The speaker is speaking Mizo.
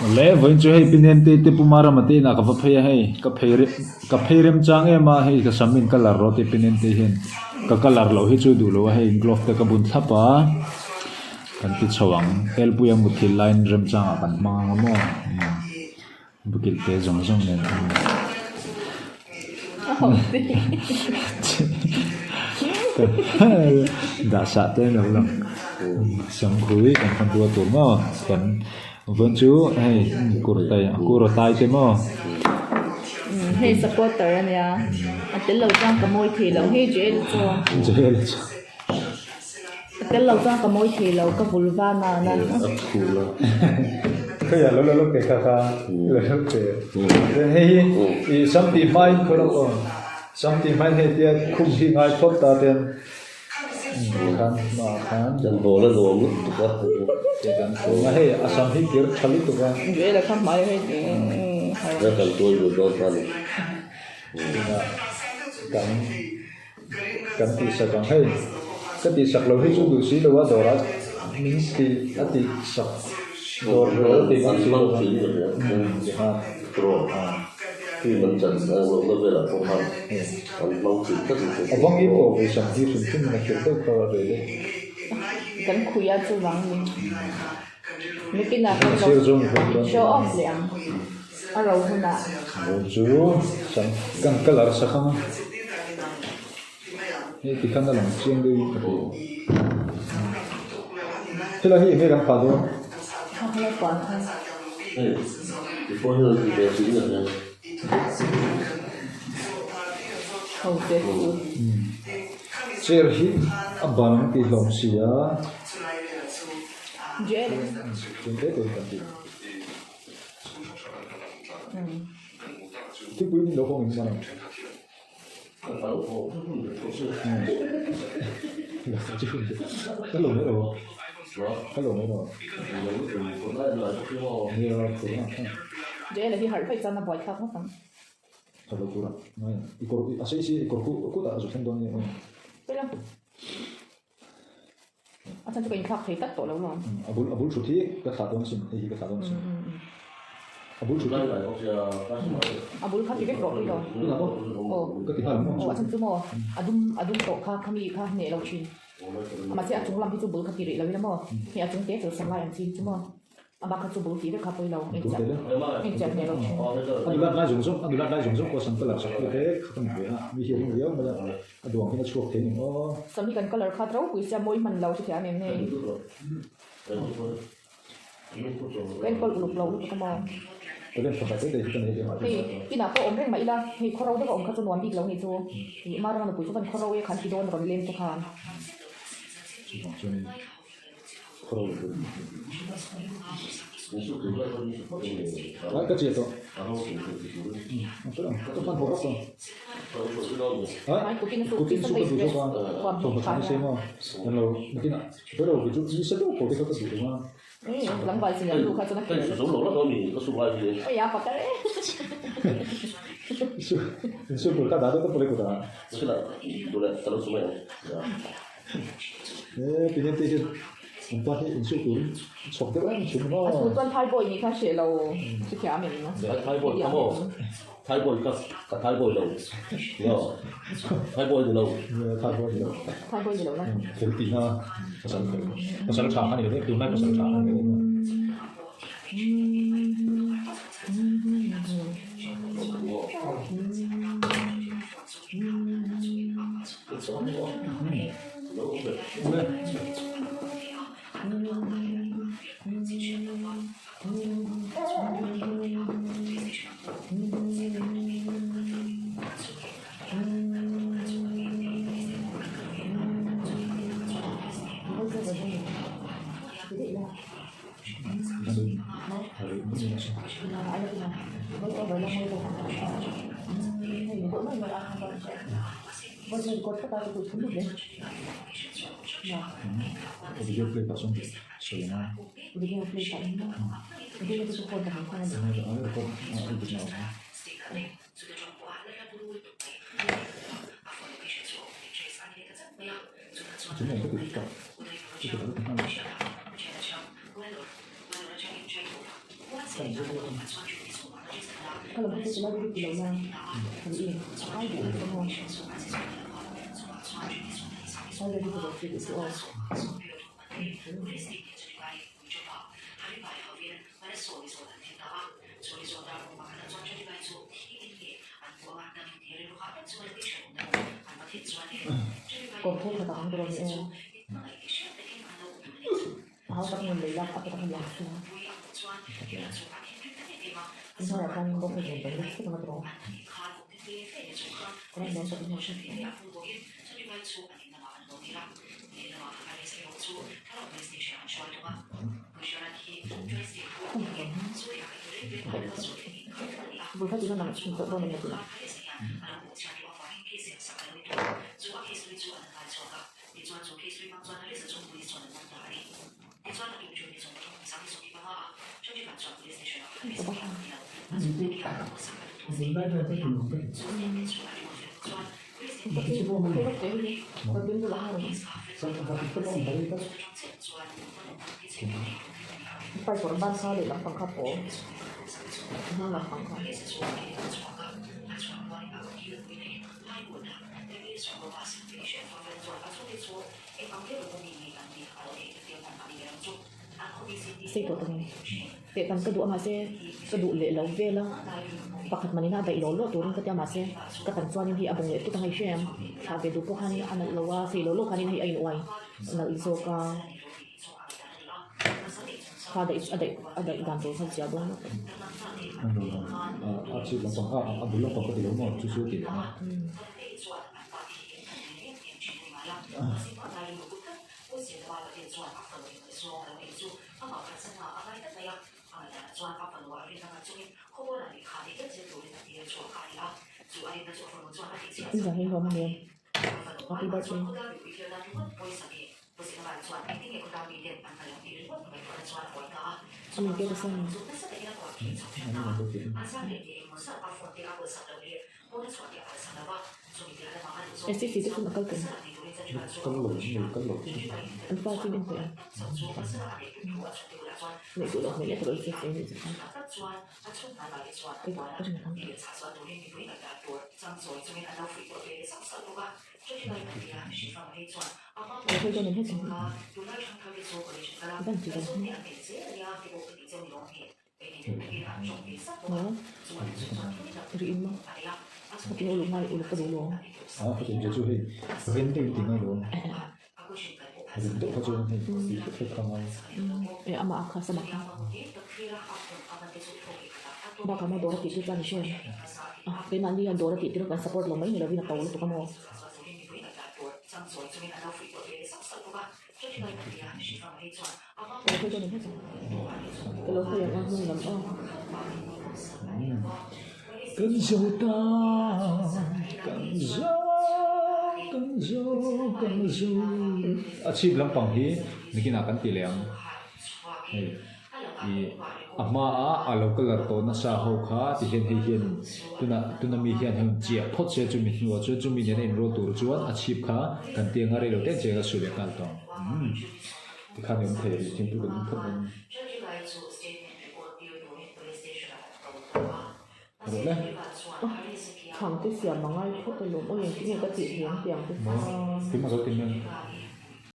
Le vawiin chu hei Pinente te Pu Marama te inah ka va phei a hei ka phei rem ka phei rem chang em a hei ka sam in colour rawh te Pinente hian ka colour loh hi chu duh lo a hei glove te ka bun thlap a kan ti chho ang elpuia muthilh laiin remchangah kan hmang ang a maw. Bukilh te zawng zawng nen a ni. Dah sah te an lo lang. Samkhui kan hmanrua tur maw kan vawn chu hei kurtai kuratai te maw. Hei supporter a nia a tel lo chuan ka mawi thei lo hei Joel chu. Joel chu. A tel lo chuan ka mawi thei lo, ka vul va nana. A phul a. Khawiah lo la lawk teh kha kha la lawk teh. Hei hi i sam tih hmain khaw lawk aw. Sam tih hmain hei tia khum hi ngai phawt ta ten khan hmaah khan. Kan bawl a nuam lutuk a. Te kan khum a hei a sam hi kir tha lutuk a. Duela kha hmai hei Ka kan tuai lut dawn ta ni. Tunah kan. Kan tihsak ang hei, ka tihsak lo hi chu duh si lo a dawrah min ti a tihsak dawr dawr a tih ngam si lo a tikhan a vang i pawh vawisak hi hrim hrim in a khirh deuh kha a rei deuh. Kan khui a chuvang ni nikinah kan lo show off leh ang. A ro hunah. Ro chu sam kan colour sak ang a, hei tikhan a lang chiang deuh in ka hria. Helai hi enge kan phah dawn? Kha helai puan kha. Hei ti pawh hian an ti ve thin a hian. Ho te chu. Chair hi a ban an tih hlawm si a. Jail. Chuan te te kan tih. Thingpui min lo hawng in man ang. Ka lo mai lo a. Ka lo mai lo a. Nia khur a. Jail hi harh vaih chuan a buaithlak ngawt ang. Harh lo tur a. I kawr a sei si i kawr khu kutah a zu thleng dawn nia. Pela. A chhan chu ka inthlak thei tlat tawh lo lawm. A bul a bul thut hi ka thlah dawn sin, hei hi ka thlah dawn sin. A bul thut hi. A bul kha ti vek rawh pui lo. Tunah maw? Aw. Ka ti nghal maw? Aw a chhan chu maw a dum a dum tawh kha khami kha hneh lo thin. Mahse a chung lam hi chu bul kha ti rih lo ila maw? Hei a chung te chu sam lai ang chi hi chu maw? A bak kha chu bul tih vek kha pawi lo, eng chiah hmel lo thin. A nulat lai zawng zawng, a nulat lai zawng zawng pawh sam colour sak tu te kha ka ni ve a, mi hi a ring riau mai a, a duang hian a chhuak thei ning aw. Sam hi kan colour kha ropui sia mawi hman lo hrethiam em hei. Ka enkawl uluk lo lutuk a maw. Talent pakhat te te hi ka nei ve mah Hei inah pawh awm reng mah ila, hei khaw ro deuh a awm kha chu nuam bik lo ni chu. Ih Maranga nupui chu van khaw ro e khan ti dawn rawn leng te khan. Chuvang chuanin. Ka chiah tawh. Ka hman haw vak lo. Kutin chu ka duh zawk a, thawmhnaw tha ni se maw. Kan lo nakinah ber lo chu ni sa deuh pawh te kha ka duh lo a. Insu tur ka dah deuh tawp pawh le kutah. He tinge te hian an pa hi insuk turin chhawk deuh em thin maw? A chu chuan Thai boy nih kha hreh lo hrethiam em? Thai boy kha maw? Thai boy kha ka Thai boy lo. No. Thai boy ni lo. Thai boy ni lo. Thai boy ni lo na. Fel tihna pasal fel. Pasal tha kha ni lo tunlai pasal tha kha ni lo. Video play pah chuan sawi ang a. Video play pah in video te chu phone ka hmang thung a ni. Record a edit na awm a. Chu mai ka ti vek a. Chu ka lo ti nghal a. Ka lam chu tilai bik lo na kan in ai duh lutuk a maw ai duh lutuk lo chu aw. Kawr thur khat a ang dawn e. A hau tak ngun lei lak a tak a lang thung a. Inhnuaiah khan bawk hei nen kan lut thut ang a tawh. Kawr dawn tak in Bul kha tihna nang chhun tawh dawn em ni tihna. Pipe ban sa leh lampang kha pawl hnung lampang kha. Sei tawh tak ani. Teh tam ka duh a mahse ka duh leh lo vel a, pakhat manin a daih lo lo turin ka tia mahse ka tan chuanin hei a bawng leh tut ang a i hre em, thlah ve duh pawh khanin a nalh lo a, sei lo lo khanin hei a in uai nalh zawk a, kha daih a daih a daih dan tur kha zia dawn lutuk. A chhip lampang a a bul lampang ka ti lo maw chu chu a ti leh a. Inzah hi hlawm ania happy birthday. Ani ke ka sawi SCC te chu a kal tawh Kal lo nei kal lo an pa chu in tawh neih duh loh hmel e tawh SCC nih chu ka rin ang. A heti chu hei rem deuh in ti ngai lo a rem deuh kha chuan hei tih hlek hlek kha a ngai eh amah a kha sama kha bakah maw dawr a tih chu chuan i hre a keimahni hian dawr a tih tir a kan support lo mai ni lovin a to lutuk a maw. Kan zo ta kan zo kan zo kan zo a chhip lampang hi nikinah kan ti leh ang hei ih a hmaa a lo colour tawh nasa ho kha ti hian hei hian tunah tuna mi hian heng chiah phawt se chumi hnuah chuan chumi nena inrual tur chuan a chhip kha kan ti anga reilo te cheng a su leh nghal tawh ang tikhan i awm thei rih thingpui kan in phawt dawn rawh le. Thangte siam a ngai phawt alawm aw engtin nge ka tih theih ang tih ang te kha. Keimah zo ti mai.